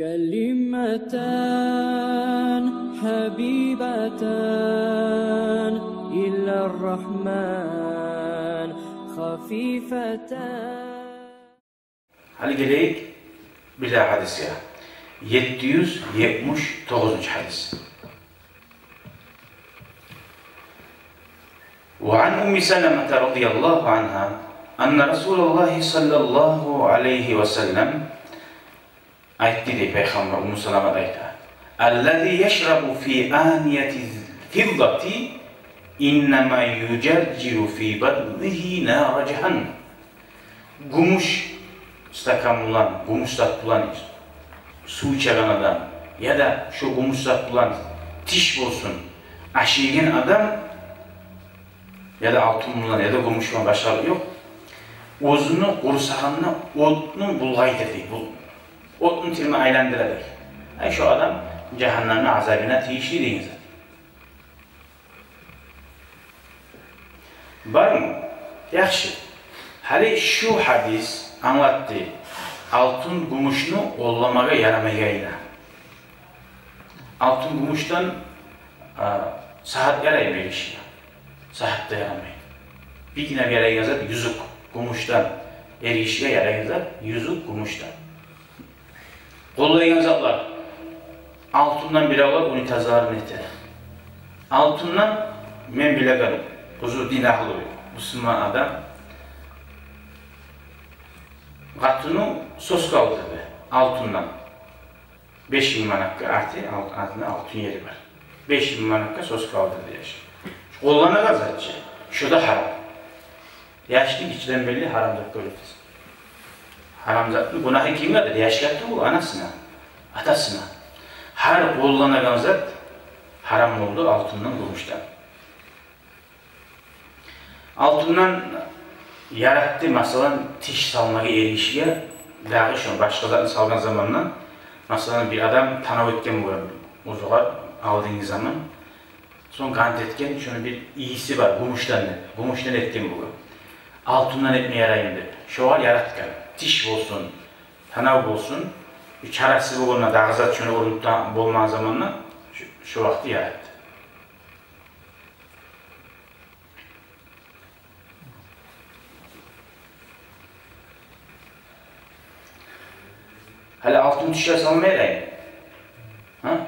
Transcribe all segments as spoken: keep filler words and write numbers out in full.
كلمتان حبيبتان إلى الرحمن خفيفتان. Гьали гелейик бирдагъы гьадисге. Етти юз етмиш тогъузунчу гьадис. وعن أم سلمة رضي الله عنها أن رسول الله صلى الله عليه وسلم айтды дей Пайхаммар, Умму Саламат айта: الذي يشرب في آنية الفضة إنما يجرجر في بطنه نار جهنم. Гюмюш стакан булан, гюмюш зат булан сув ичеген адам, яда шо гюмюш зат булан тиш болсун ашайгъан адам, яда алтын булан, яда гюмюш булан, башгъа ёкъ, оьзюню къурсагъында отну булгъайдыр дей. Бу отну тирме айландыра дей. Ай, шо адам жагьаннамны азабына тийишли деген зат. Бармы? Яхшы. Гьали шу гьадис англатды алтын, гюмюшню къолламагъа ярамайгъанын. Алтын, гюмюшден, а, сагьат яраймы эргишиге? Сагьат да ярамай. Биргине ярайгъан зат юзюк, гюмюшден. Эргишиге ярайгъан зат юзюк, гюмюшден. Къоллайгъан затлар. Алтындан биревлер унитазларын эте. Алтындан, мен билеген, узу дин агьлю, бусурман адам къатыны соска алдырды алтындан. Беш минг манатгъа, арты, ал-, артында алтын ери бар. Беш минг манатгъа соска алдырды яш. Къолланагъан зат чы, шо да гьарам. Яшны гиччиден берли гьарам затгъа уьйретесен. Гьарам затны гюнагьы кимгедир? Яшгъа тюгюл, анасына, атасына. Гьар къолланагъан зат гьарам болду алтындан, гюмюшден. Алтындан яратды, масала, тиш салмагъа эргишиге, дагъы шо башгъа затны салгъан заманда, масала, бир адам танав этген болгъан оьзюгер алдынгъы заман. Сонг къант этген, шону бир ийиси бар, гюмюшден деп, гюмюшден этген болгъан. Алтындан этме яраймы деп. Шогъар яратгъан. Тиш болсун, танав болсун, бир чарасы болгъанда, дагъы зат шону орнунда болмагъан заманда, шо, шо вакъти яратды. Гьали алтын тишге салмай яраймы? Гьа?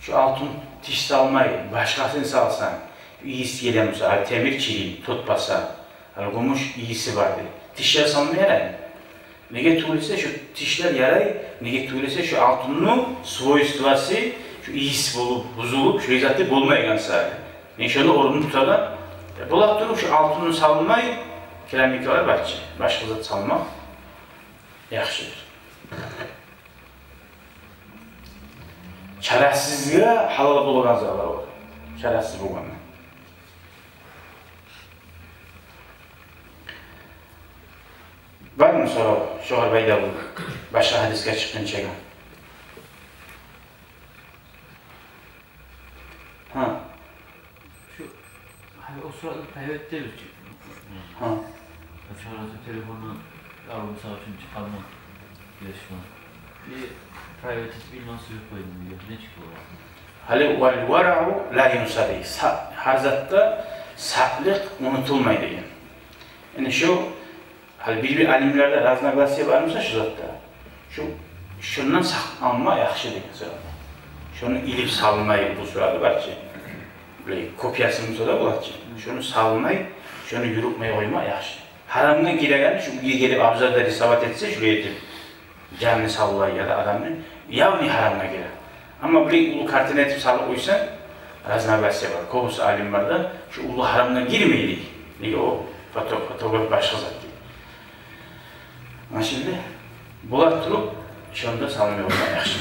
Шо алтын тиш салмай, башгъасын салсанг, ийис геле буса, гьали темир чирий, тот баса, гьали гюмюш ийиси бар дей. Тишге салмай яраймы? Неге тюгюл эсе, шо тишлер ярай, неге тюгюл эсе, шо алтынны свойствосу, шо ийис болуп, бузулуп, шо заты болмайгъан саялы. Мен шону орнун тутагъан. Э, бола туруп, шо алтынны салмай, керамикалар бар чы, башгъа зат салмакъ яхшыдыр. Чарасызгъа гьалал болгъан затлар бар. Чарасыз болгъанда. Бармы сорав? Шогъар пайда болур. Башгъа гьадисге чыкъгъынчагъа. Гьа. Шу, гьали о сураты привет дейбиз чи. Гьа. О сураты телефондан алып, мисал учун, чыкъгъанман, билесизми? И привет этип илман сюрюп къойдум, нечик бола? Гьали вал варагъу ла юнса дей. Са-, гьар затда сакълыкъ унутулмай деген. Яни шу Гьали бир-бир алимлерде разногласия бар буса шу затда, шу, шондан сакъланма яхшы деген сурат. Шону илип салмай, бу сураты бар чы, булай копиясы буса да бола чы, шону салмай, шону юрютмей къойма яхшы. Гьарамгъа гиреген, шу уьйге гелип абзарда рисовать этсе, шулай этип, жанны савлай яда адамны, явный гьарамгъа гире. Амма булай уллу картина этип салып къойсанг, разногласия бар. Кёбюсю алимлер де шу уллу гьарамгъа гирмей дей. Неге, о фото-, фотограф башгъа зат дей. Англашылды? Бола туруп, шонда салмай къойма яхшы.